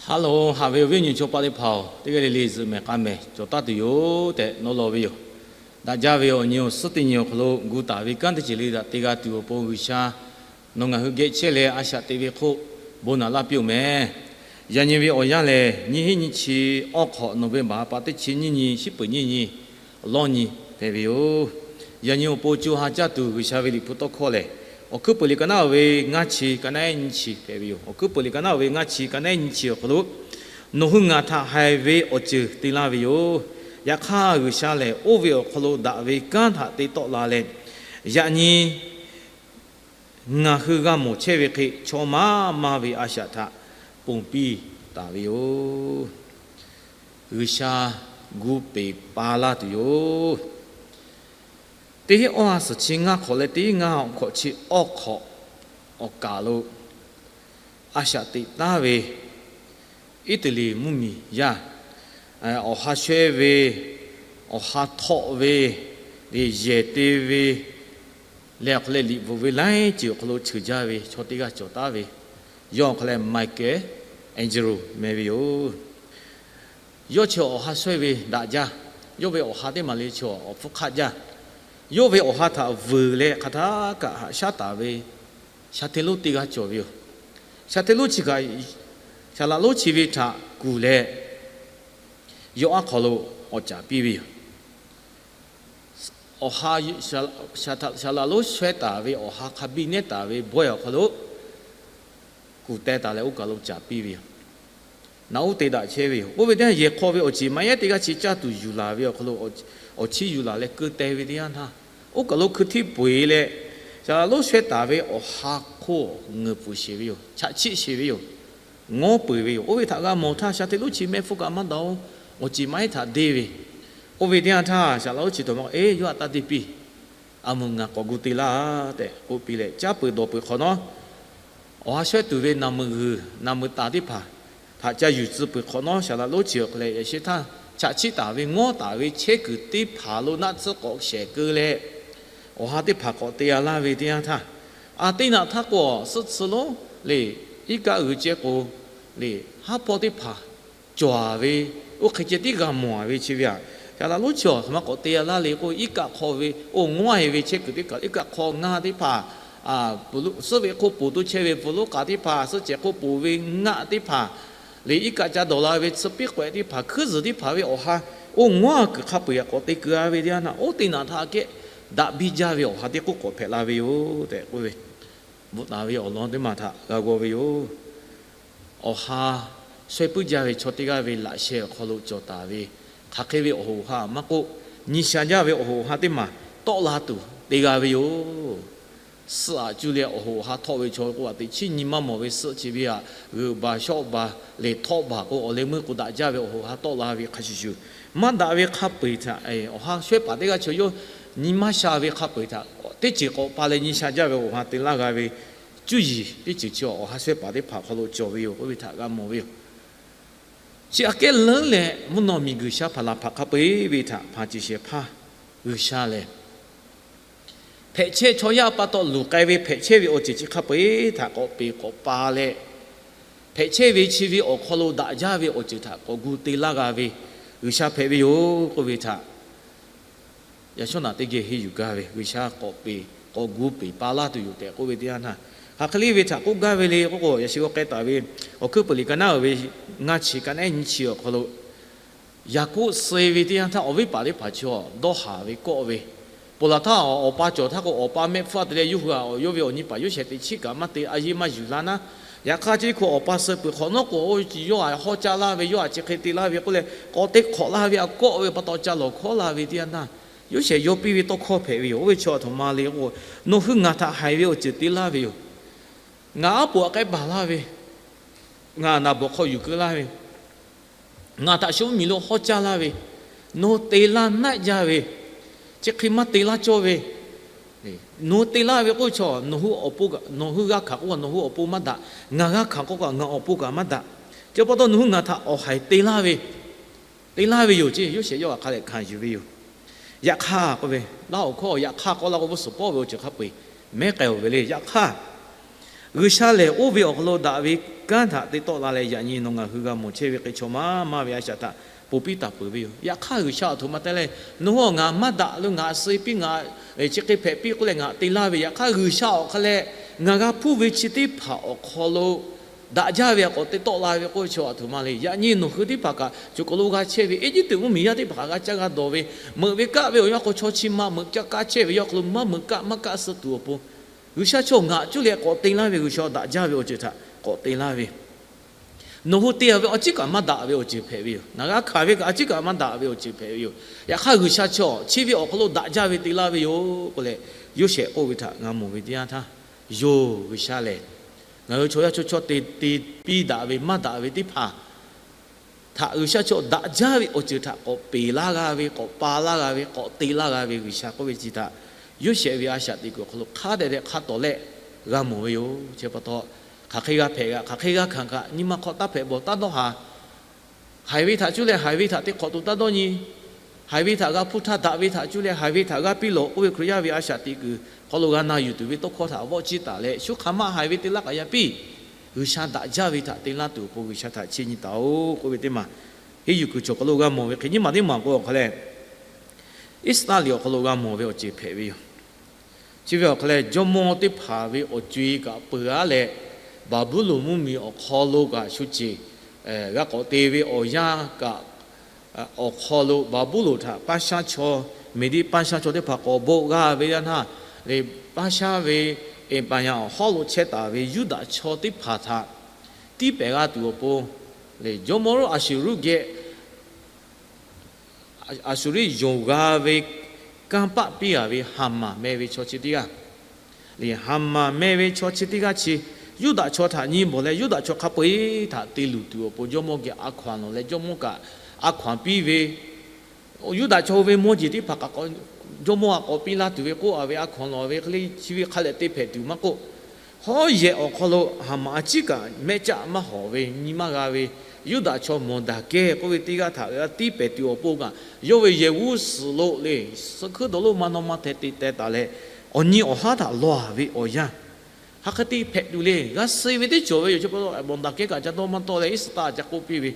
Haˉ loˬ, haꞈ ve awˬ viˉ awˬ nyi chaw paˆ teˇ hpaˍ-oˬ, teˇ g'aˇ le le zuhꞈ mehˍ k'a mehˍ cawˬ taˉ tuˬ yoˬ tehꞈ nawˉ law ve yoˬ. Daꞈ jaˇ ve awˬ nyi awˬ suhˉ teˇ nyi awˬ hk'aw lo gu taˍ ve kanˉ teˇ ceuˬ le daꞈ te g'a tuˬ awˬ pon G'uiˬsha nawˬ ngaˬ hui geh chehˇ leh a shaꞈ teꞈ ve hk'oˆ bon naꞈ laˇ piˇ-oˬ mehˍ. Yaꞈ nyi ve awˬ yanˇ lehˬ, nyiˇ hinˉ nyiˇ chi awˇ hk'awꞈ November ha pa teˇ chi nyiˇ nyi, shiˉ peuˬ nyiˇ nyi lawˇ nyi hpehꞈ ve yoˬ. Yaꞈ nyi awˬ pon co ha caˇ tuˬ G'uiˬsha ve Liꞈ hpu tawˇ hkawˇ lehˬ, Awˬ hkuiˉ peuˬ liꞈ ka naˉ-oˬ ve ngaˇ chi ka naˉ ehˉ nyiˇ chi hpehꞈ ve yoˬ. Awˬ hkuiˉ peuˬ liꞈ ka naˉ-oˬ ve ngaˇ chi ka naˉ ehˉ nyiˇ chi awˬ hk'aw lo, nawˬ hui ngaˬ htaꞈ haiˬ ve awˬ ceuˬ te laˇ ve yoˬ. Yaꞈ hk'aˇ, G'uiˬsha lehˬ oˇ ve awˬ hk'aw lo daꞈ ve kanˉ htaꞈ te tawˆ la leh, yaꞈ nyi ngaˬ hui g'a mawˬ chehˇ ve hk'e, chaw maˇ maˇ ve a shaꞈ htaꞈ ponˬ piˇ taˍ ve yoˬ. G'uiˬsha gu peˬ pa laˇ tuˬ yoˬ. Teˇ hinˉ awˇ ha suhˍ chi ngaˇ hk'awꞈ leh teˇ hinˉ ngaˇ ha awˬ hk'awꞈ chi awˇ hk'awꞈ awˬ kaˬ lo a shaꞈ teꞈ taˉ ve Iˉtaˍliˍ mvuhˇmiˬ yaˇ, awˬ ha shawehˇ ve, awˬ ha htawˆ ve, yehˬ te ve, leh awˬ hk'aw leh liꞈ bvuhꞈ ve laiˉ ceuˬ awˬ hk'aw lo cheuˬ jaˇ ve chaw teˇ g'aˇ cawˬ taˉ ve, yawˇ awˬ hk'aw leh Michelangelo meh ve yoˬ. Yawˇ chi awˬ ha shawehˇ ve daꞈ jaˇ. Yawˇ ve awˬ ha teˇ maˬ le chi awˬ hpfuhˇ hk'aˆ jaˇ. Yawˇ ve awˬ ha htaꞈ vuiˬ leh hk'aˬ htaˇ kaꞈ haꞈ shaˉ taˍ ve shaˍ hteˇ lonˉ teˇ g'aˇ cawˬ ve yoˬ. Shaˍ hteˇ lonˉ chi kaꞈ, saˍ laꞈ lonˉ chi ve htaꞈ kuˬ leh, yawˇ aˉ hk'aw lo awˬ caˍ piˇ ve yoˬ. Awˬ ha, saˍ laꞈ lonˉ shawehˇ taˍ ve awˬ ha hk'a biˇ nehˉ taˍ ve bawehˇ awˬ hk'aw lo kuˬ teh taˍ leh oˇ kaˬ lo caˍ piˇ ve yoˬ. Naꞈ uˉ te daꞈ chehˇ ve yoˬ. Oˇ ve teˇ yanˇ, yehˬ hk'aw ve awˬ ceˬ maˇ yehˉ teˇ g'aˇ chi caˇ tuˬ yuˬ laˬ ve awˬ hk'aw lo, awˬ chiˇ yuˬ laˬ leh keu teh ve teˇ yanˇ htaˇ, oˇ kaˬ lo hkui htiˇ peu eˬ leh, saˍ laꞈ lonˉ shawehˇ taˍ ve awˬ ha hk'oˆ ngeuˍ pfuhˍ sheˍ ve yoˬ. Chaꞈ chiˆ sheˍ ve yoˬ. Ngawˉ peu eˬ ve yoˬ. Oˇ ve htaꞈ g'a mawˬ htaˇ, shaˍ hteˇ lonˉ chi mehˆ hpfuhˇ kaꞈ maˇ daꞈ-oˬ. Awˬ ceˬ maˇ ehˉ htaꞈ deˇ ve, oˇ ve teˇ yanˇ htaˇ, saˍ laꞈ lonˉ chi htaꞈ maˇ k'o, Eˬ, yawˇ htaꞈ taˇ deˇ piˇ. A meuˬ ngaˬ k'awꞈ gu te laˇ tehꞈ k'oˆ piˇ leh, caˇ peuˬ dawˬ peuˬ hk'awꞈ nawˉ, awˬ ha shawehˇ tuˬ ve naˬ meuˍ g'uiˬ naˬ meuˍ taˍ teˇ hpaˍ htaꞈ ca yuˬ tcuh peuˬ hk'awꞈ nawˉ, saˍ laꞈ lonˉ chi awˬ hk'aw leh yaꞈ shehˍ htaˇ, chaꞈ chiˆ taˍ ve ngawˉ taˍ ve chehˇ kuiˬ teˇ hpaˍ lo naˆ tsuhˇ k'awꞈ shehˍ keu leh, awˬ ha teˇ hpaˍ k'awꞈ te g'a laˇ ve teˇ yanˇ htaˇ, a teˇ naꞈ htaˇ k'o, suhˆ tsuhˇ lonˉ le, iˉ kaˆ g'uiˬ ceh k'o le, haˉ pawˇ teˇ hpaˍ cawˬ ve, oˇ hk'e ceh tiˉ g'a mawˬ ve chi ve aꞈ, saˍ laꞈ lonˉ chi awˬ hk'aˬ ma k'awꞈ te g'a laˇ le k'o, iˉ kaˆ hk'aw ve oˇ ngawˉ e ve chehˇ kuiˬ teˇ kaˬ, iˉ kaˆ hk'aw ngaˇ teˇ hpaˍ, suhˆ ve hk'oˆ poˬ toˇ chehˇ ve pfuhˍ lonˉ k'aꞈ teˇ hpaˍ, suhˆ cehˬ hk'oˆ poˬ ve ngaˆ teˇ hpaˍ, le iˉ kaˆ ca dawˬ la ve tsuhˇ piˉ k'awehꞈ teˇ hpaˍ, hkuiˉ zuhˬ teˇ hpaˍ ve awˬ ha, oˇ ngawˉ kuiˬ hk'a peu eˬ k'awꞈ te keu a ve teˇ yanˇ htaˇ, oˇ teˇ naꞈ htaꞈ kehˉ daꞈ biˇ jaˇ ve awˬ ha teˇ k'oˆ k'awꞈ hpehꞈ la ve yoˬ tehꞈ k'oˆ ve, bvuhꞈ taˍ ve awˬ lawn teˇ maˬ htaꞈ g'a g'aw ve yoˬ. Awˬ ha shawehˇ puiˉ jaˇ ve chaw teˇ g'aˇ ve laꞈ sheh awˬ hk'aw lo cawˬ taˍ ve, hk'aˬ hk'e ve awˬ hoꞈ ha maˇ k'oˆ, nyi sha jaˇ ve awˬ hoꞈ ha teˇ maˬ tawˆ la tuˬ te g'a ve yoˬ. Suhˆ aꞈ cuˇ leh awˬ hoꞈ ha htawˆ ve chaw k'o, a teꞈ chiˉ nyi maˇ mawˬ ve suhˆ chi ve aꞈ, g'euꞈ baˬ shawˆ baˬ le htawˆ baˬ k'o, awˬ leh meuˇ k'o daꞈ jaˇ ve awˬ hoꞈ ha tawˆ la ve hk'a shuˍ shuˍ, maˇ daꞈ ve hk'a peu eˬ htaꞈ awˬ ha shawehˇ paˍ teˇ g'aˇ chaw yawˇ nyi maˇ sha ve hk'a peu eˬ htaꞈ teˇ ceuˬ k'awꞈ pa leh nyi sha jaˇ ve awˬ ha te laˇ g'a ve cuˇ yiˍ teˇ ceuˬ chi awˬ ha shawehˇ paˍ teˇ hpaˍ awˬ hk'aw lo cawˬ ve yoˬ k'oˆ ve htaꞈ g'a mawˬ ve yoˬ. Chi aꞈ kehˉ leuˉ leh, mvuhˇ naw miˬ G'uiˬsha hpaˍ laˬ hpaˍ hk'a peu eˬ ve htaꞈ hpanˍ ceˬ shehˍ hpaˇ G'uiˬsha lehˬ, hpehꞈ chehˇ chaw yaˇ pa taw luˬ k'ai ve hpehꞈ chehˇ ve awˬ ceuˬ chi hk'a peu eˬ htaꞈ k'awꞈ peˍ k'awꞈ pa leh, hpehꞈ chehˇ ve chi ve awˬ hk'aw lo daꞈ jaˇ ve awˬ ceuˬ htaꞈ k'awꞈ gu te laˇ g'a ve G'uiˬsha hpehꞈ ve yoˬ k'oˆ ve htaꞈ yaꞈ shawˉ naꞈ teˇ geh henˇ yuˬ gaˇ ve, G'uiˬsha k'awꞈ peˍ k'awꞈ gu peˍ pa laˇ tuˬ yoˬ tehꞈ k'oˆ ve teˇ yanˇ htaˇ, hk'aˬ hk'e le ve htaꞈ k'oˆ gaˇ ve le k'oˆ k'o, yaꞈ shi g'aw k'ai taˍ ve Awˬ hkuiˉ peuˬ liꞈ ka naˉ uiˍ ve ngaˇ chi ka naˉ ehˉ nyiˇ chi awˬ hk'aw lo, Yaˍkoˆ suh e ve teˇ yanˇ htaˇ, awˬ viˉ paˍ teˇ hpaˍ chi dawˇ haˍ ve kawˆ ve, ponˬ laˬ htaˇ awˬ pa cawˬ htaˇ k'o, awˬ pa mehˆ hpfuhˇ te leh yawˇ hui yawˇ ve awˬ nyi paˍ Yoˇsehꞈ teꞈ chiˉ kaꞈ maˇ te, a yeˇ maˇ yuˬ la naˉ. Yaꞈ hk'aˇ, chi hk'oˆ awˬ pa suh peuˬ hk'awꞈ nawˉ k'o, yawˇ htaꞈ hawˉ caˇ laˇ ve, yawˇ htaꞈ chi hk'e te laˇ ve k'oˆ leh, k'awꞈ teˇ hk'awꞈ laˇ ve, a kawˆ ve pa taw ca lawˬ hkawˉ laˇ ve teˇ yanˇ htaˇ, Yoˇsehꞈ yaw piˇ ve tawˇ hkawˇ hpehꞈ ve yoˬ. Oˇ ve chi a htoꞈ ma le k'o, nawˬ hui ngaˬ htaꞈ haiˬ ve awˬ ceuˬ te laˇ ve yoˬ. Ngaˬ aˉ poꞈ aꞈ k'ai baˬ laˇ ve, ngaˬ naˍ bawˬ hk'aw yuˬ keu laˇ ve, ngaˬ htaꞈ shu mvuhˇmiˬ lo hawˉ caˇ laˇ ve, nawˬ hui te laˇ naˆ jaˇ ve, chi hk'e maˇ te laˇ cawˇ ve, nawˬ hui te laˇ ve k'oˆ chaw, nawˬ hui awˬ pon kaꞈ, nawˬ hui g'a hkanˍ k'oˆ kaꞈ nawˬ hui awˬ pon maˇ daꞈ, ngaˬ g'a hkanˍ k'oˆ kaꞈ ngaˬ awˬ pon kaꞈ maˇ daꞈ. Chi pa taw nawˬ hui ngaˬ htaꞈ awˬ haiˬ te laˇ ve, te laˇ ve yoˬ ceˇ, Yoˇsehꞈ yawˇ htaꞈ hk'a dehꞈ hkanˍ yuˬ ve yoˬ. Yaꞈ hk'aˇ k'oˆ ve, laˇ awˬ hkawˇ yaꞈ hk'aˇ k'oˆ laˇ k'o, g'uˇ suhˍ pawˆ ve awˬ ceuˬ hk'a peu eˬ mehˉ k'ai-oˬ ve le. Yaꞈ hk'aˇ, G'uiˬsha lehˬ oˇ ve awˬ hk'aw lo daꞈ ve kanˉ htaꞈ te tawˆ la leh, yaꞈ nyi nawˬ ngaˬ hui g'a mawˬ chehˇ ve hk'e chaw maˇ maˇ ve a shaꞈ htaꞈ ponˬ piˇ taˍ peuˬ ve yoˬ. Yaꞈ hk'aˇ G'uiˬsha awˬ htoꞈ ma te leh, nawˬ hui ngaˬ maˇ daꞈ lo ngaˬ suh piˇ, ngaˬ chi hk'e hpehꞈ piˇ k'oˆ leh ngaˬ te laˇ ve, yaꞈ hk'aˇ G'uiˬsha awˬ hk'a leh ngaˬ g'a hpuˇ ve chi teˇ hpaˍ awˬ hk'aw lo daꞈ jaˇ ve a k'awꞈ te tawˆ la ve k'oˆ ve chi a htoꞈ ma le. Yaꞈ nyi nawˬ hui teˇ hpaˍ kaꞈ choˬ kaˬ lo g'a chehˇ ve Eˇjiˇtuꞈ mvuhˇmiˬ yaˇ teˇ hpaˍ kaꞈ g'a caˇ g'a dawˬ ve, meuꞈ ve kaˆ ve awˬ yanˇ hk'aw chaw chi ma meuꞈ caˇ kaˇ chehˇ ve yawˇ hk'aw lo maˇ meuꞈ kaˆ maˇ kaˆ suh tuˬ awˬ pon, G'uiˬsha chaw ngaˬ cuˇ leh k'awꞈ te laˇ ve, G'uiˬsha daꞈ jaˇ ve awˬ ceuˬ htaꞈ k'awꞈ te laˇ ve, nawˬ hui te a ve awˬ ciˉ kaꞈ maˇ daꞈ ve awˬ ceuˬ hpehꞈ ve yoˬ. Ngaˬ g'a hkanˍ ve kaꞈ a ciˉ kaꞈ maˇ daꞈ ve awˬ ceuˬ hpehꞈ ve yoˬ. Yaꞈ hk'aˇ G'uiˬsha chaw chi ve awˬ hk'aw lo daꞈ jaˇ ve te laˇ ve yoˬ k'oˆ leh, Yoˇsehꞈ k'oˆ ve htaꞈ g'a mawˬ ve teˇ yanˇ htaˇ, yoˬ, G'uiˬsha lehˬ ngaˬ hui chaw yaˇ chaw chawˇ te te piˇ daꞈ ve maˇ daꞈ ve teˇ hpaˍ htaꞈ G'uiˬsha chaw daꞈ jaˇ ve awˬ ceuˬ htaꞈ k'awꞈ peˬ laˇ g'a ve, k'awꞈ pa laˇ g'a ve, k'awꞈ te laˇ g'a ve G'uiˬsha k'oˆ ve chi htaꞈ Yoˇsehꞈ ve a shaꞈ teꞈ kuiˬ awˬ hk'aw lo hk'a dehꞈ dehꞈ hk'a tawˍ leh g'a mawˬ ve yoˬ. Chi pa taw, hk'aˬ hk'e g'a hpehꞈ g'a, hk'aˬ hk'e g'a hkanˍ kaꞈ, nyi ma hk'aw taˇ hpehꞈ bawˬ taˇ dawˇ haˍ. Haiˬ ve htaꞈ cuˇ leh haiˬ ve htaꞈ te hk'awꞈ tuˬ taˇ dawˇ nyi. Haiˬ ve htaꞈ g'a hpuˇ htaˇ, daꞈ ve htaꞈ cuˇ leh haiˬ ve htaꞈ g'aˇ piˇ lawˬ k'oˆ ve Hkriꞈ yaˇ ve a shaꞈ teꞈ kuiˬ hk'aw lo g'a na yuˬ tuˬ ve tawˇ hkawˇ htaꞈ vawˆ ciˇ taˍ leh, shu hk'aˬ ma haiˬ ve te laˇ k'aꞈ yaꞈ piˇ, G'uiˬsha daꞈ jaˇ ve htaꞈ te laˇ tuˬ awˬ pon G'uiˬsha htaꞈ chiˇ nyi taˍ-oꞈ k'oˆ ve teˇ maˬ, henˇ yuˬ kuiˬ cawˬ hk'aw lo g'a mawˬ ve hk'e, nyiˇ maˬ teˇ maˬ k'o awˬ hk'a leh, Iˉsaˍreˍlaˆ awˬ hk'aw lo g'a mawˬ ve awˬ ceuˬ hpehꞈ ve yoˬ. Chi ve awˬ hk'a leh, jawˇmawˇ teˇ hpaˍ ve awˬ co-e kaꞈ peuˬ-a leh, Baˍbuˍlonˍ mvuhˇmiˬ awˬ hk'aw lo kaꞈ shu ceˬ g'a k'awꞈ te ve awˬ yanˇ kaꞈ, awˬ hk'aw lo Baˍbuˍlonˍ htaꞈ paˇ shaˉ chaw, Meˍdiˆ paˇ shaˉ chaw teˇ hpaˍ k'awꞈ boˆ g'a ve yaˇ htaˇ, leh paˇ shaˉ ve eˍpaˍyaˍ awˬ hawˉ lo chehˇ taˍ ve Yuˇdaꞈ chaw teˇ hpaˍ htaꞈ tiˇ pehˍ g'a tuˬ awˬ pon, leh jawˇmawˇ lonˉ Aˍsuˍruˆ geh Aˍsuˍriˆ yonˍ g'a ve kanˇ paˆ piˇ-a ve Haˍmaˍ meh ve chaw chi teˇ g'aˇ, leh Haˍmaˍ meh ve chaw chi teˇ g'aˇ chi Yuˇdaꞈ chaw htaꞈ nyi bawˬ leh, Yuˇdaꞈ chaw hk'a peu-eˬ htaꞈ te luˬ tuˬ awˬ pon jawˇmawˇ geh a hkaw-anˬ lawˬ leh, jawˇmawˇ kaꞈ a hkaw-anˬ piˇ ve, Yuˇdaꞈ chaw ve mawˇ jeˬ teˇ hpaˍ kaꞈ k'awꞈ jawˇmawˇ htaꞈ k'awꞈ piˇ laˇ tuˬ ve k'oˆ-a ve a hkaw-anˬ lawˬ ve hk'e le, chi ve hk'a lehꞈ te hpehꞈ tuˬ maˇ k'oˆ, hawˉ yehˬ awˬ hk'aw lo Haˍmaˍ a ciˉ kaꞈ mehˆ caˆ maˇ hawˍ ve nyi maˇ g'a ve, Yuˇdaꞈ chaw Mawˍdaˍkehˇ k'oˆ ve teˇ g'aˇ htaꞈ g'a tiˇ pehˍ tuˬ awˬ pon kaꞈ, yawˇ ve yehˬ g'uˇ suhˍ lo le, suh hkuiˉ dawˬ lonˉ ma naw ma hteh te teh taˍ leh, awˬ nyi awˬ haˉ htaꞈ lawˬ-a ve awˬ yanˇ, hk'aˬ hk'e te hpehꞈ tuˬ le. G'a suh ve teˇ cawˬ ve yoˬ. Chi pa taw Mawˍdaˍkehˇ kaꞈ ca dawˇ maˇ tawˆ leh, Iˉsaˍreˍlaˆ ca k'oˆ piˇ ve,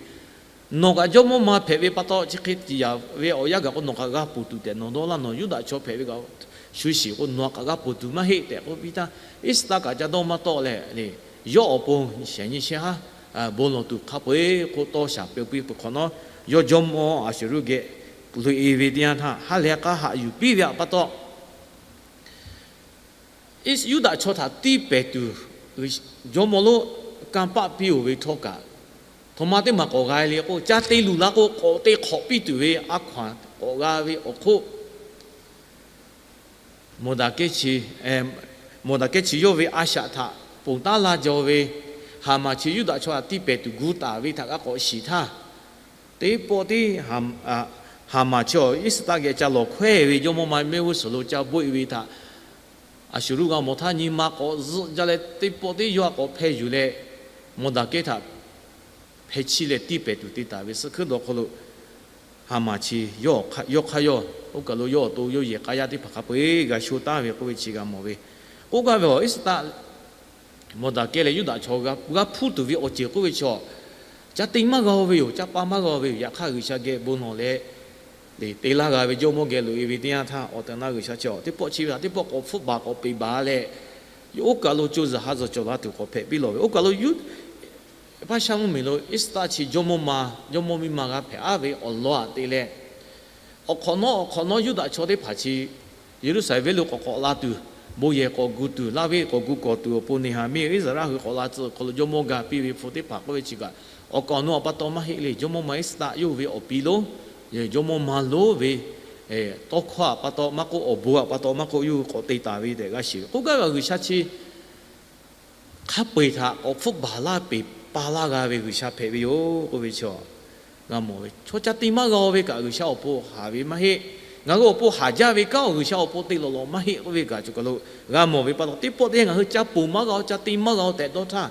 Nawˬ kaꞈ jawˇmawˇ ma hpehꞈ ve pa taw, chi hk'e te yaꞈ ve awˬ yanˇ gaˬ k'o, nawˬ kaꞈ g'a ponˬ tuˬ tehꞈ nawˬ dawˇ laˇ. Nawˬ Yuˇdaꞈ chaw hpehꞈ ve kaꞈ shu shiˍ k'o, nawˬ kaꞈ g'a ponˬ tuˬ maˇ heˆ tehꞈ k'oˆ piˇ htaˇ, Iˉsaˍreˍlaˆ kaꞈ ca dawˇ maˇ tawˆ leh, yawˇ awˬ pon shehˍ nyi shehˆ haˉ bon lawˬ tuˬ hk'a peu-eˬ k'o tawˇ shaˍ peu piˇ peuˬ hk'awꞈ nawˉ, yawˇ jawˇmawˇ Aˍsuˍruˆ geh loꞈ-e ve teˇ yanˇ htaˇ, ha lehˬ k'a haꞈ yuˬ piˇ ve pa taw, Yuˇdaꞈ chaw htaꞈ tiˇ pehˍ tuˬ jawˇmawˇ lonˉ kanˇ paˆ piˇ-oˬ ve htawˇ kaꞈ, htoꞈ ma teˇ maˬ k'awꞈ g'a le k'o, ca te luˬ la k'o, k'awꞈ te hk'awꞈ piˇ tuˬ ve a hkaw-anˬ k'awꞈ g'a ve awˬ hk'oˆ, Mawˍdaˍkehˇ chi, Mawˍdaˍkehˇ chi yawˇ ve a shaꞈ htaꞈ ponˬ taˉ laˇ jaw ve, Haˍmaˍ chi Yuˇdaꞈ chaw htaꞈ tiˇ pehˍ tuˬ gu taˍ ve htaꞈ g'a k'awꞈ shiˍ htaˇ, teˇ pawˆ teˇ Haˍmaˍ chi Iˉsaˍreˍlaˆ geh ca lawˬ hkawehˇ ve jawˇmawˇ ma mehˆ g'uˇ suhˍ lo ca boˆ-e ve htaꞈ Aˍsuˍruˆ g'a mawˬ htaˇ, nyi ma k'awꞈ zuhˆ jaˇ leh, teˇ pawˆ teˇ yawˇ a k'awꞈ hpeh yuˬ leh, Mawˍdaˍkehˇ htaꞈ hpeh chiˇ leh tiˇ pehˍ tuˬ te taˍ ve suh hkuiˉ dawˬ hk'aw lo, Haˍmaˍ chi yawˇ hk'aˇ yawˇ, oˇ kaˬ lo yawˇ awˬ to yawˇ yehˬ k'a yaˇ teˇ hpaˍ hk'a peu-eˬ g'a sho taˍ ve k'oˆ ve chi g'a mawˬ ve. K'oˆ gaˇ ve awˬ Iˉsaˍreˍlaˆ Mawˍdaˍkehˇ leh Yuˇdaꞈ chaw g'a hpuˇ tuˬ ve awˬ ceuˬ k'oˆ ve chaw, ca te maˇ g'a-o ve yoˬ, ca pa maˇ g'a-o ve yoˬ. Yaꞈ hk'aˇ G'uiˬsha geh bon lawˬ leh, te laˇ g'a ve jawˇmawˇ geh loꞈ-e ve teˇ yanˇ htaˇ, awˬ tehˬ na G'uiˬsha chi teˇ pawˆ chi ve htaꞈ teˇ pawˆ k'awꞈ hpfuhˆ baˬ k'awꞈ peꞈ baˬ leh, oˇ kaˬ lo co zuhˬ ha zuhˬ cawˬ la tuˬ k'awꞈ hpehꞈ piˇ lawˬ ve. Oˇ kaˬ lo Yuˇ Paˇshaˆ mvuhˇmiˬ lo Iˉsaˍreˍlaˆ chi jawˇmawˇ ma, jawˇmawˇ miˇ ma g'a hpehꞈ-a ve awˬ lawn aꞈ te leh, awˬ hk'awꞈ nawˉ awˬ hk'awꞈ nawˉ Yuˇdaꞈ chaw teˇ hpaˍ chi Yeˍruˆsaˍlehnˍ venˇ lo k'awꞈ k'awꞈ la tuˬ, bon yehˬ k'awꞈ gu tuˬ, laˇ venˇ k'awꞈ gu kawˬ tuˬ awˬ pon Neˍhaˍmiˆ Iˉsaˍreˍlaˆ hui k'awꞈ la tcuh awˬ hk'aw lo jawˇmawˇ ga piˇ ve hpu teˇ hpaˍ k'oˆ ve chi kaꞈ, awˬ kaˍ awˬ nu awˬ pa taw maˇ heˆ le. Jawˇmawˇ ma Iˉsaˍreˍlaˆ yawˇ ve awˬ pi lonˉ, jawˇmawˇ ma lonˉ ve tawˇ hkawˇ aꞈ pa taw maˇ k'oˆ, awˬ bon aꞈ pa taw maˇ k'oˆ, yawˇ hui k'awꞈ te taˍ ve tehꞈ g'a shiˍ ve. K'oˆ gaˇ ve G'uiˬsha chi hk'a peu-eˬ htaꞈ k'awꞈ hpfuhˆ baˬ laˇ peˬ pa laˇ g'a ve G'uiˬsha hpehꞈ ve yoˬ k'oˆ ve chi, g'a mawˬ ve. Chaw ca te maˇ g'a-o ve kaꞈ G'uiˬsha awˬ pon haˍ ve maˇ heˆ. Ngaˬ hui awˬ pon haˍ jaˇ ve kanˉ G'uiˬsha awˬ pon te lawˬ lawˬ maˇ heˆ k'oˆ ve kaꞈ choˬ kaˬ lo g'a mawˬ ve pa taw, teˇ pawˆ teˇ ngaˬ hui ca ponˬ maˇ g'a-o, ca te maˇ g'a-o tehꞈ dawˇ htaˇ,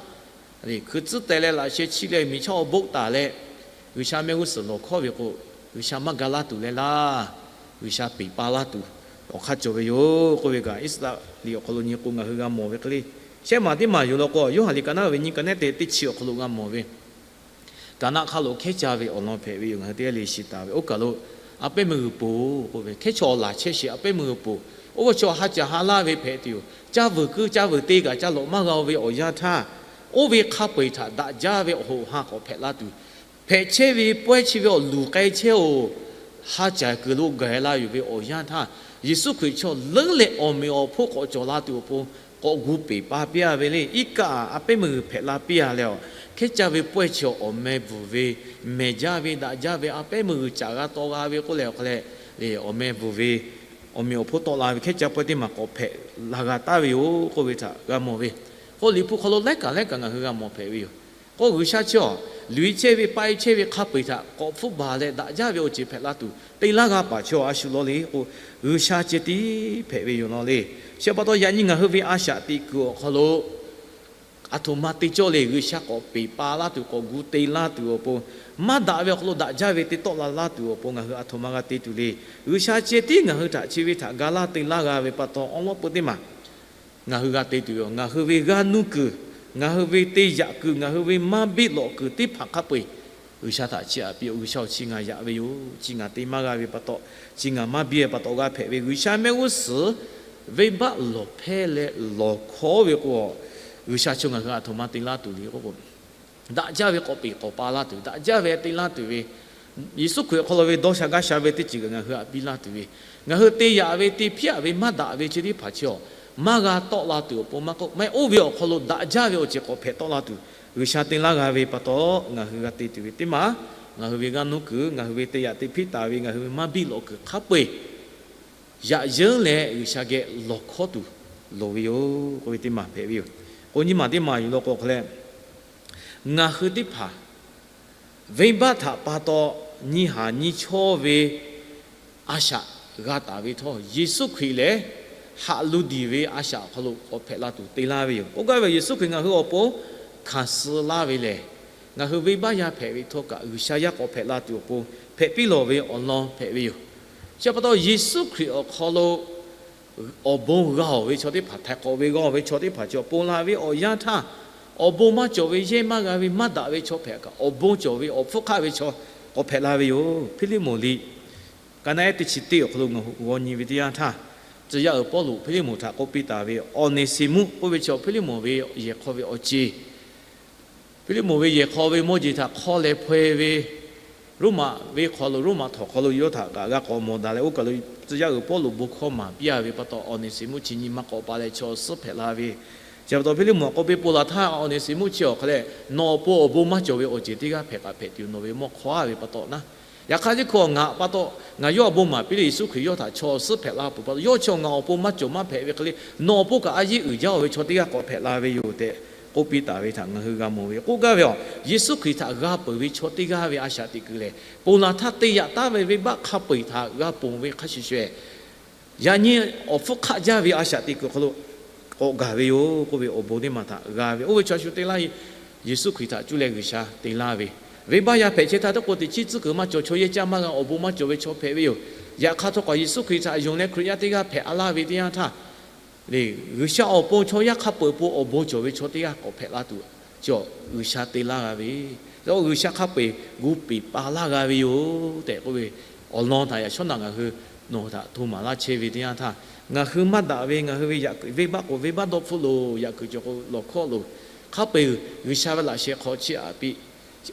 hkui tcuhˉ teh leh laꞈ sheh chiˇ leh miˬ chaˇ awˬ boˆ taˍ leh, G'uiˬsha mehˆ g'uˇ suhˍ lawˬ hkawˇ ve k'o, G'uiˬsha maˇ ga laˇ tuˬ leh laˇ. G'uiˬsha peˬ pa laˇ tuˬ awˬ hk'aˇ cawˬ ve yoˬ k'oˆ ve kaꞈ, Iˉsaˍreˍlaˆ liꞈ awˬ hk'aw lo nyi k'o ngaˬ hui g'a mawˬ ve hk'e le. Shehˆ maˬ teˇ maˬ yuˬ law k'o, Yoˇhanˬ liꞈ ka naˆ ve nyiˇ ka naˆ te teˇ chi awˬ hk'aw lo g'a mawˬ ve, Kaˍnaˆ hk'aˆ lo hkehˉ caˇ ve awˬ lawn hpehꞈ ve yoˬ. Ngaˬ hui teˇ g'aˇ le shiˍ taˍ ve oˇ kaˬ lo, a pehˉ meuˇ g'uiˬ poˬ k'oˆ ve hkehˉ chaw laˬ chehˇ sheˍ, a pehˉ meuˇ g'uiˬ poˬ. Oˇ ve chaw ha caˬ ha laˇ ve hpehꞈ tuˬ yoˬ. Caˇ vuiˬ kuiˇ caˇ vuiˬ te kaꞈ caˇ lawꞈ maˇ g'a-o ve awˬ yanˇ htaˇ, oˇ ve hk'a peu-eˬ htaꞈ daꞈ jaˇ ve awˬ hoꞈ ha k'awꞈ hpehꞈ la tuˬ, hpehꞈ chehˇ ve pawehˇ chi ve awˬ luˬ k'ai chehˇ-oˬ, ha caˬ kuiˬ lo gaˬ la yuˬ ve awˬ yanˇ htaˇ, Yeˍsuˆ Hkriꞈ chaw leuˉ leh awˬ meꞈ awˬ hponˇ k'awꞈ cawˬ la tuˬ awˬ pon k'awꞈ gu peˬ pa piˇ-a ve le. Iˉ kaˆ a pehˉ meuˇ g'uiˬ hpehꞈ la piˇ-a leh, awˬ hkehˉ caˇ ve pawehˇ chi awˬ meh bvuhˬ ve, mehˬ jaˇ ve, daꞈ jaˇ ve, a pehˉ meuˇ g'uiˬ caꞈ g'a taw g'a ve k'oˆ leh awˬ hk'a leh, awˬ meh bvuhˬ ve, awˬ meꞈ awˬ hponˇ tawˆ la ve hkehˉ caˇ pawehˇ teˇ maˬ k'awꞈ hpehꞈ la g'a taˍ ve yoˬ k'oˆ ve htaꞈ g'a mawˬ ve. K'o Liꞈ hpu hk'aw lo laiˉ kaꞈ laiˉ kaꞈ ngaˬ hui g'a mawˬ hpehꞈ ve yoˬ. K'o G'uiˬsha chi-a, luˬ-e chehˇ ve, paˆ-e chehˇ ve hk'a peu-eˬ htaꞈ k'awꞈ hpfuhˆ baˬ leh daꞈ jaˇ ve awˬ ceuˬ hpehꞈ la tuˬ te laˇ g'a paˍ chaw a shu law le k'o, G'uiˬsha ceh tiˉ hpehꞈ ve yoˬ law le. Chi pa taw yaꞈ nyi ngaˬ hui ve a shaꞈ teꞈ kuiˬ awˬ hk'aw lo aˬ htoꞈ ma te cawˇ le. G'uiˬsha k'awꞈ peˬ pa laˇ tuˬ, k'awꞈ gu te laˇ tuˬ awˬ pon, maˇ daꞈ ve awˬ hk'aw lo daꞈ jaˇ ve te tawˆ la laˇ tuˬ awˬ pon ngaˬ hui aˬ htoꞈ ma g'a te tuˬ le. G'uiˬsha ceh tiˉ ngaˬ hui htaꞈ chi ve htaꞈ ga laˇ te laˇ g'a ve pa taw, awˉ lawˉ peu teˇ maˬ ngaˬ hui g'a te tuˬ yoˬ. Ngaˬ hui ve g'aˇ nuˇ kuiˬ, ngaˬ hui ve te yaꞈ kuiˬ, ngaˬ hui ve maˇ biˇ lawꞈ kuiˬ teˇ hpaˍ hk'a peu-eˬ G'uiˬsha htaꞈ chiˇ aꞈ piˇ-oˬ. G'uiˬsha-oˬ, chi ngaˬ yaꞈ ve yoˬ. Chi ngaˬ te maˇ g'a ve pa taw, chi ngaˬ maˇ biˇ ve pa taw g'a hpehꞈ ve G'uiˬsha mehˆ g'uˇ suhˍ venˇbaˆ lawˬ hpehˇ leh lawˬ hkawˉ ve k'o, G'uiˬsha chaw ngaˬ hui aˬ htoꞈ ma te laˇ tuˬ le k'o, daꞈ jaˇ ve k'awꞈ peˬ k'awꞈ pa laˇ tuˬ, daꞈ jaˇ ve te laˇ tuˬ ve, Yeˍsuˆ Hkriꞈ awˬ hk'aw lo ve dawˇ sha gaˇ sha ve teˇ ceuˬ kaꞈ ngaˬ hui htaꞈ piˇ laˇ tuˬ ve, ngaˬ hui te yaꞈ ve te hpiˇ-aꞈ ve maˇ daꞈ ve chi teˇ hpaˍ chi-a, maˇ g'a tawˆ la tuˬ awˬ pon maˇ k'oˆ, maˇ heˆ, oˇ ve awˬ hk'aw lo daꞈ jaˇ ve awˬ ceuˬ k'awꞈ hpehꞈ tawˆ la tuˬ G'uiˬsha te laˇ g'a ve pa taw, ngaˬ hui g'a te tuˬ ve teˇ maˬ, ngaˬ hui ve g'aˇ nuˇ kuiˬ, ngaˬ hui ve te yaꞈ te hpiˇ taˍ ve, ngaˬ hui ve maˇ biˇ lawꞈ kuiˬ hk'a peu-eˬ yaꞈ yeunˇ leh G'uiˬsha geh lawˬ hkawˉ tuˬ loˍ ve yoˬ k'oˆ ve teˇ maˬ hpehꞈ ve yoˬ. K'o nyiˇ maˬ teˇ maˬ yuˬ law k'o hk'a leh, ngaˬ hui teˇ hpaˍ venˇbaˆ htaꞈ pa taw nyi haˍ nyi chawˇ ve a shaꞈ g'a taˍ ve htawˇ, Yeˍsuˆ Hkriꞈ lehˬ haꞈ lu diˬ ve a shaꞈ awˬ hk'aw lo k'awꞈ hpehꞈ la tuˬ te laˇ ve yoˬ. K'oˆ gaˇ ve, Yeˍsuˆ Hkriꞈ ngaˬ hui awˬ pon hkanˍ suh laˇ ve lehˬ, ngaˬ hui venˇbaˆ yaˇ hpehꞈ ve htawˇ kaꞈ, G'uiˬsha yaˇ k'awꞈ hpehꞈ la tuˬ awˬ pon hpehꞈ piˇ lawˬ ve awˬ lawn hpehꞈ ve yoˬ. Chi pa taw Yeˍsuˆ Hkriꞈ awˬ hk'aw lo awˬ bon g'a-oˬ ve chaw teˇ hpaˍ, htaiˍ hk'awꞈ ve g'a-oˬ ve chaw teˇ hpaˍ chi awˬ pon la ve awˬ yanˇ htaˇ, awˬ bon maˇ cawˬ ve, yehˇ maˇ g'a ve, maˇ daꞈ ve chaw hpehꞈ kaꞈ, awˬ bon cawˬ ve awˬ hpfuhˇ hk'aˆ ve chaw k'awꞈ hpehꞈ la ve yoˬ. Hpiˇliˇmonˍ liꞈ ka naˆ ehˉ teˇ chi teˇ awˬ hk'aw lo ngaˬ hui g'aw nyi ve teˇ yanˇ htaˇ, tcuh yaˇ uiˍ Pawˇluꞈ Hpiˇliˇmonˍ htaꞈ k'oˆ piˇ taˍ ve Awˬneˍseˍmuˆ k'oˆ ve chi Hpiˇliˇmonˍ ve yehˬ hk'aw ve awˬ ceˬ, Hpiˇliˇmonˍ ve yehˬ hk'aw ve mawˇ jeˬ htaꞈ hk'aw leh hpaw-e ve, Roˉmaꞈ venˇ hk'aw lo, Roˉmaꞈ htawnˍ hk'aw lo yawˇ htaꞈ kaꞈ g'a k'awꞈ mawˬ daꞈ leh, oˇ kaˬ lo tcuh yaˇ uiˍ Pawˇluꞈ bon hkawˇ maˍ piˇ-a ve pa taw, Awˬneˍseˍmuˆ chi nyi ma k'awꞈ pa leh chaw suhˉ hpehꞈ la ve. Chi pa taw Hpiˇliˇmonˍ k'oˆ piˇ, Ponˬ laˬ htaˇ Awˬneˍseˍmuˆ chi awˬ hk'a leh, nawˬ awˬ pon awˬ bon maˇ cawˬ ve awˬ ceuˬ teˇ g'aˇ hpehꞈ kaꞈ hpehꞈ tuˬ nawˬ ve mawˇ hk'awˇ-a ve pa taw naˉ, yaꞈ hk'aˇ teˇ hkawˇ ngaˬ pa taw, ngaˬ yawˇ awˬ bon maˍ piˇ leh Yeˍsuˆ Hkriꞈ yawˇ htaꞈ chaw suhˉ hpehꞈ la peuˬ pa taw, yawˇ chi ngaˬ awˬ pon maˇ cawˬ maˇ hpehꞈ ve hk'e le, nawˬ awˬ pon kaꞈ a yeˇ uiˍ jaˇ-oˬ ve chaw teˇ g'aˇ k'awꞈ hpehꞈ la ve yoˬ tehꞈ k'oˆ piˇ taˍ ve htaꞈ ngaˬ hui g'a mawˬ ve. K'oˆ gaˇ ve, Yeˍsuˆ Hkriꞈ htaꞈ g'a peuˬ ve chaw teˇ g'aˇ ve a shaꞈ teꞈ kuiˬ lehˬ, ponˬ laˬ htaˇ te yaꞈ taˉ ve venˇbaˆ hk'a peu-eˬ htaꞈ g'a ponˬ ve hk'a shuˍ shuˍ, yaꞈ nyi awˬ hpfuhˇ hk'aˆ jaˇ ve a shaꞈ teꞈ kuiˬ hk'aw lo k'awꞈ gaˬ ve yoˬ k'oˆ ve awˬ bon teˇ maˬ htaꞈ g'a ve. Oˇ ve chaw shu te laˇ, Yeˍsuˆ Hkriꞈ htaꞈ cuˇ leh G'uiˬsha te laˇ ve, venˇbaˆ yaˇ hpehꞈ chehˇ htaˇ teˇ k'o teꞈ chiˉ tcuhˉ kuiˬ maˇ cawˬ, chaw yehˇ caˇ maˇ g'a, awˬ bon maˇ cawˬ ve chaw hpehꞈ ve yoˬ. Yaꞈ hk'aˇ htawˇ kaꞈ Yeˍsuˆ Hkriꞈ htaꞈ yonˍ leh Hkriꞈ yaˇ teˇ g'aˇ hpehꞈ a laˇ ve teˇ yanˇ htaˇ, G'uiˬsha awˬ pon chaw yaˇ hk'a peu-eˬ awˬ pon awˬ bon cawˬ ve chaw teˇ g'aˇ k'awꞈ hpehꞈ la tuˬ, chi G'uiˬsha te laˇ g'a ve, G'uiˬsha hk'a peu-eˬ gu peˬ pa laˇ g'a ve yoˬ tehꞈ k'oˆ ve awˬ lawn htaꞈ yaꞈ shawˉ naꞈ ngaˬ hui nawˬ hui htaꞈ hto maˍ laˇ chehˇ ve teˇ yanˇ htaˇ, ngaˬ hui maˇ daꞈ ve ngaˬ hui ve yaꞈ kuiˬ venˇbaˆ k'o, venˇbaˆ dawˇ hpfuhˆ loˬ, yaꞈ kuiˬ cawˬ k'o lawˬ hkawˉ loˬ, hk'a peu-eˬ G'uiˬsha ve laꞈ sheh hk'aw chiˇ aꞈ piˇ.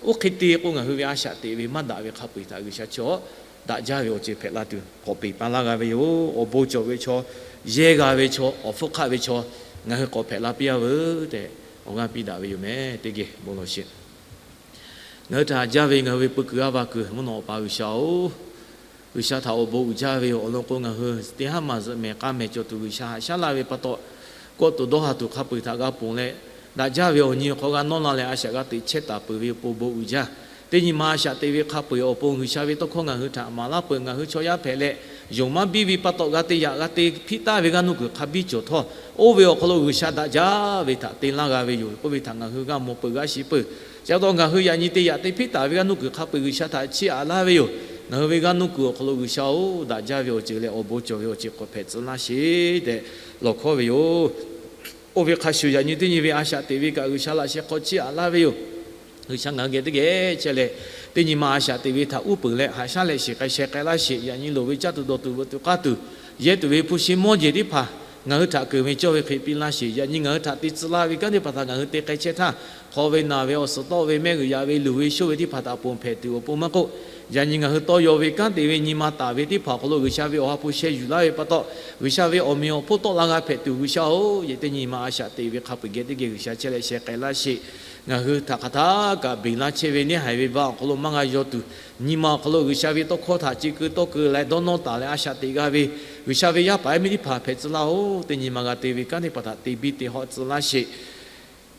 Oˇ hk'e te k'o, ngaˬ hui ve a shaꞈ teꞈ ve maˇ daꞈ ve hk'a peu-eˬ htaꞈ G'uiˬsha chaw daꞈ jaˇ ve awˬ ceuˬ hpehꞈ la tuˬ k'awꞈ peˬ pa laˇ g'a ve yoˬ. Awˬ bon cawˬ ve chaw, yehˇ g'a ve chaw, awˬ hpfuhˇ hk'aˆ ve chaw, ngaˬ hui k'awꞈ hpehꞈ la piˇ-a veuˬ tehꞈ awˬ g'aˇ piˇ daꞈ ve yoˬ meh. Teˇ geh bon lawˬ sheˍ. Ngaˬ hui htaꞈ jaˇ ve ngaˬ hui ve peu kuiˬ g'aˇ va kuiˬ mvuhˇ naw awˬ pa G'uiˬsha-oˬ, G'uiˬsha htaꞈ awˬ bon uiˍ jaˇ ve yoˬ. Awˬ lawn k'o, ngaˬ hui teˇ haˉ maˬ zuhꞈ mehˍ k'a mehˍ cawˬ tuˬ G'uiˬsha haꞈ shaˉ laˇ ve pa taw, kawˆ tuˬ dawˇ ha tuˬ hk'a peu-eˬ htaꞈ g'a ponˬ leh, daꞈ jaˇ ve awˬ nyi awˬ hk'aw g'a nawˇ la leh a shaꞈ g'a teꞈ chehˇ taˍ peuˬ ve awˬ pon bon uiˍ jaˇ. Teˇ nyi ma a shaꞈ teꞈ ve hk'a peu-eˬ awˬ pon G'uiˬsha ve tawˇ hkawˇ ngaˬ hui htaꞈ maˍ laˇ peuˬ. Ngaˬ hui chaw yaˇ hpehꞈ leh, yonˍ maˇ biˇ ve pa taw g'a te yaꞈ g'a te hpiˇ taˍ ve g'aˇ nuˇ kuiˬ hk'a biˇ cawˬ htawˇ, oˇ ve awˬ hk'aw lo G'uiˬsha daꞈ jaˇ ve htaꞈ te laˇ g'a ve yoˬ k'oˆ ve htaꞈ ngaˬ hui g'a mawˬ peuˬ g'a shiˍ peuˬ. Chi pa taw ngaˬ hui yaꞈ nyi te yaꞈ te hpiˇ taˍ ve g'aˇ nuˇ kuiˬ hk'a peu-eˬ G'uiˬsha htaꞈ chiˇ aꞈ laˇ ve yoˬ. Ngaˬ hui ve g'aˇ nuˇ kuiˬ awˬ hk'aw lo G'uiˬsha-oˬ, daꞈ jaˇ ve awˬ ceuˬ leh awˬ bon cawˬ ve awˬ ceuˬ k'awꞈ hpehꞈ tcuh laˇ sheˍ tehꞈ lawˬ hkawˉ ve yoˬ. Oˇ ve hk'a shuˍ, yaꞈ nyi teˇ nyi ve a shaꞈ teꞈ ve kaꞈ G'uiˬsha laꞈ sheh hk'aw chiˇ aꞈ laˇ ve yoˬ. G'uiˬsha ngaˬ hui geh teˇ geh chehˇ leh, teˇ nyi ma a shaꞈ teꞈ ve htaꞈ uˉ peunˍ leh haꞈ shaˉ leh shiˍ k'ai sheh k'ai laˇ sheˍ. Yaꞈ nyi loˍ ve caˇ tuˬ dawˬ tuˬ veuꞈ tuˬ k'aˇ tuˬ, yehˇ tuˬ ve hpu shi mawˇ jeˬ teˇ hpaˍ ngaˬ hui htaꞈ keunˍ ve cawˇ ve hk'e piˇ laˇ sheˍ. Yaꞈ nyi ngaˬ hui htaꞈ te tcuh laˇ ve kanˉ teˇ hpaˍ htaꞈ ngaˬ hui te k'ai chehˇ htaˇ, hk'aw ve naˬ ve awˬ suhˍ tawˆ ve mehˆ g'uiˬ yaꞈ ve luˬ ve shoˇ ve teˇ hpaˍ htaꞈ ponˬ hpehꞈ tuˬ awˬ pon maˇ k'oˆ, yaꞈ nyi ngaˬ hui tawˇ yaw ve kanˉ te ve nyi ma taˍ ve teˇ hpaˍ awˬ hk'aw lo G'uiˬsha ve awˬ ha hpu sheh yuˬ laˇ ve pa taw, G'uiˬsha ve awˬ meꞈ awˬ hponˇ tawˆ la g'a hpehꞈ tuˬ G'uiˬsha-oˬ, yehˬ teˇ nyi ma a shaꞈ teꞈ ve hk'a peu-eˬ geh teˇ geh G'uiˬsha chehˇ leh sheh k'ai laˇ sheˍ. Ngaˬ hui htaꞈ hk'aˬ htaˇ kaꞈ beˬ laˇ chehˇ ve neˇ haiˬ ve ba awˬ hk'aw lo maˇ g'a yaw tuˬ, nyi ma awˬ hk'aw lo G'uiˬsha ve tawˇ hkawˇ htaꞈ chi keu tawˇ keu leh dawˇ nawˇ taˍ leh a shaꞈ teꞈ g'a ve G'uiˬsha ve yaˇ paˍ yaˇ miˇ teˇ hpaˍ hpehꞈ tcuh laˇ-oˬ. Teˇ nyi ma g'a te ve kanˉ teˇ hpaˍ htaꞈ te biˇ te hawˆ tcuh laˇ sheˍ.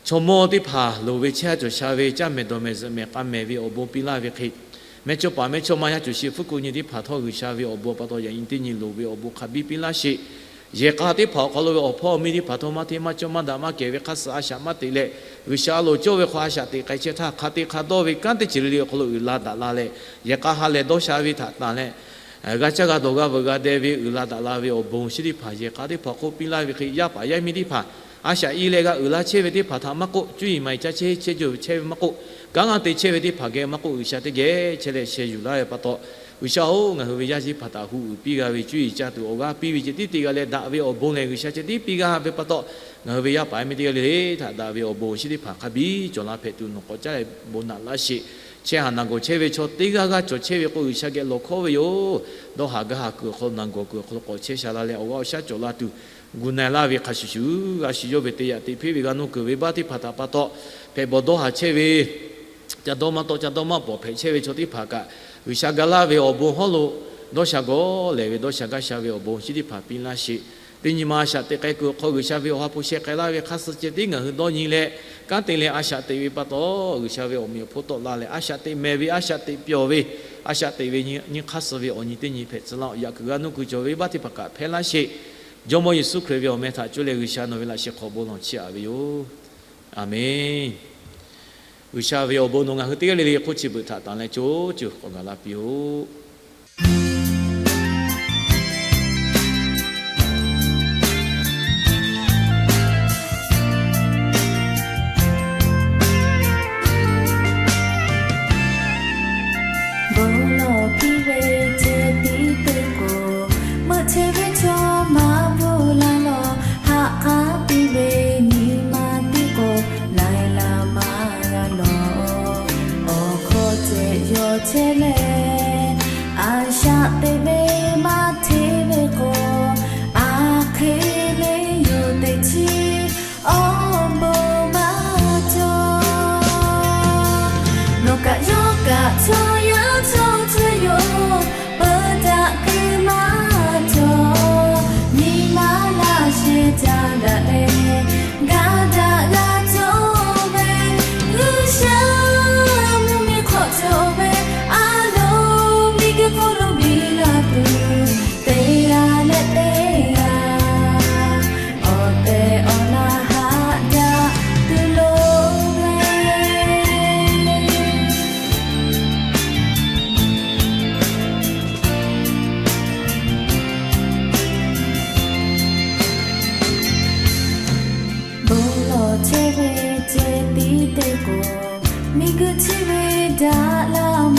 Chaw mawˇ teˇ hpaˍ loˍ ve chehˇ sha cawˬ sha ve caˇ mehˍ dawˬ mehˍ zuhꞈ mehˍ k'a mehˍ ve awˬ bon piˇ laˇ ve hk'e, mehˇchawˇ paˍ mehˇchawˇma yaˇ cawˬ shi hpfuhˇ kuˆ nyi teˇ hpaˍ htawˇ G'uiˬsha ve awˬ bon pa taw yaꞈ nyi teˇ nyi loˍ ve awˬ bon hk'a biˇ piˇ laˇ sheˍ. Yehˬ k'a teˇ hpaˍ awˬ hk'aw lo ve awˬ hpawˇ awˬ miˇ teˇ hpaˍ htawˇ maˇ hteˇ maˇ cawˇ maˇ daꞈ maˇ kehˬ ve hk'aˇ suh a shaꞈ maˇ teꞈ leh, G'uiˬsha a loˍ cawˇ ve hk'aw a shaꞈ teꞈ k'ai chehˇ htaˇ, hk'a te hk'a dawˇ ve kanˉ teˇ ceuˬ le le awˬ hk'aw lo uiˍ la daꞈ la leh, yehˬ k'a ha lehˬ dawˇ sha ve htaꞈ tanˬ leh, g'a caˇ g'a dawˬ g'a veuꞈ g'a deh ve uiˍ la daꞈ la ve awˬ bon chi teˇ hpaˍ yehˬ k'a teˇ hpaˍ hk'oˆ piˇ laˇ ve hk'e, yaˇ paˍ yaˇ miˇ teˇ hpaˍ a shaꞈ i leh g'a uiˍ la chehˇ ve teˇ hpaˍ htaꞈ maˇ k'oˆ, cuˇ yiˍ maˍ yiˍ caˇ chehˇ chehˇ jaˇ ve chehˇ ve maˇ k'oˆ, kanˉ g'a te chehˇ ve teˇ hpaˍ geh maˇ k'oˆ, G'uiˬsha teˇ geh chehˇ leh sheh yuˬ laˇ ve pa taw, G'uiˬsha-oˬ, ngaˬ hui ve yaˇ shiˍ hpaˍ htaꞈ hu uiˍ piˇ g'a ve cuˇ yiˍ caˇ tuˬ awˬ g'aˇ piˇ ve ceh tiˉ te g'a leh daꞈ ve awˬ bon lehˬ G'uiˬsha ceh tiˉ piˇ g'a ve pa taw, ngaˬ hui ve yaˇ paˍ yaˇ miˇ teˇ g'aˇ le le htaꞈ daꞈ ve awˬ bon chi teˇ hpaˍ hk'a biˇ cawˬ la hpehꞈ tuˬ nawˬ k'awꞈ caˉ leh bon naꞈ laˇ sheˍ. Chehˇ haˍ naˬ gawˬ chehˇ ve chaw teˇ g'aˇ g'aˇ cawˬ chehˇ ve k'o, G'uiˬsha geh lawˬ hkawˉ ve yoˬ. Dawˇ haˍ gaˇ haˍ kuiˬ awˬ hk'aw lo naˬ gawˬ kuiˬ awˬ hk'aw lo k'awꞈ chehˇ sha la leh awˬ g'aˇ awˬ shaˉ cawˬ la tuˬ, gu na-e laˇ ve hk'a shuˍ shuˍ, g'a shiˍ yawˇ ve te yaꞈ teꞈ hpeˆ ve g'a nuˇ kuiˬ ve baˆ teˇ hpaˍ htaꞈ pa taw, hpehꞈ bawˬ dawˇ haˍ chehˇ ve ca dawˇ maˇ tawˆ ca dawˇ maˇ pawˍ hpehꞈ chehˇ ve chaw teˇ hpaˍ kaꞈ, G'uiˬsha ga laˇ ve awˬ bon hawˉ lo dawˇ sha gawˬ lehˬ ve dawˇ sha gaˇ sha ve awˬ bon chi teˇ hpaˍ piˇ laˇ sheˍ. Teˇ nyi ma a shaꞈ teꞈ k'ai kuiˬ awˬ hk'aw G'uiˬsha ve awˬ ha hpu sheh k'ai laˇ ve hk'aˇ suh ceh tiˉ ngaˬ hui dawˇ nyi leh, kanˉ te leh a shaꞈ teꞈ ve pa taw, G'uiˬsha ve awˬ meꞈ awˬ hponˇ tawˆ la leh a shaꞈ teꞈ mehˍ ve a shaꞈ teꞈ pyawˬ ve a shaꞈ teꞈ ve nyi hk'aˇ suh ve awˬ nyi teˇ nyi hpehꞈ tcuh laˇ-oˆ. Yaꞈ kuiˬ g'a nuˇ kuiˬ cawˬ ve baˆ teˇ hpaˍ kaꞈ hpehˇ laˇ sheˍ. Jawˇmawˇ Yeˍsuˆ Hkriꞈ ve awˬ meh htaꞈ cuˇ leh G'uiˬsha nawˬ ve laꞈ sheh hk'aw bon lawˬ chiˇ aꞈ ve yoˬ. Aˬmenˍ. G'uiˬsha ve awˬ bon nawˬ ngaˬ hui teˇ g'aˇ le le hk'oˆ chi beuꞈ htaꞈ tanˬ leh co ceuˬ k'awꞈ gaˬ la piˇ-oˆ. Bon lawˬ piˇ ve ceh tiˉ teˇ k'o, meuꞈ chehˇ ve chaw maˇ bvuhꞈ la lawˬ. Haꞈ k'aˉ piˇ ve nyi ma tiˉ k'o, na-e la maˇ g'a lawˬ. Awˬ hkawˇ ceh yawˬ chehˇ leh, a shaꞈ teꞈ ve maˇ hteˇ ve k'o, a hk'e le yoˬ teꞈ chiˇ awˬ bon maˇ cawˬ. Nawˬ kaꞈ yawˇ kaꞈ chaw yaˇ chaw chehˇ yoˬ, peuˬ daꞈ keu maˇ cawˬ. Nyi ma laꞈ sheh ca daꞈ leh, ga daꞈ g'a cawˬ ve, G'uiˬsha mvuhˇmiˬ hk'awꞈ cawˬ ve, a loˍ miˬguiˬ hk'oˆ lo biˇ la tuˬ, teˇ g'aˇ leh teˇ g'aˇ awˬ tehˬ awˬ na haꞈ jaˇ tuˬ loˍ ve. Bon lawˬ chehˇ ve ceh tiˉ teˇ k'o, miˬguiˬ chi ve daꞈ laˇ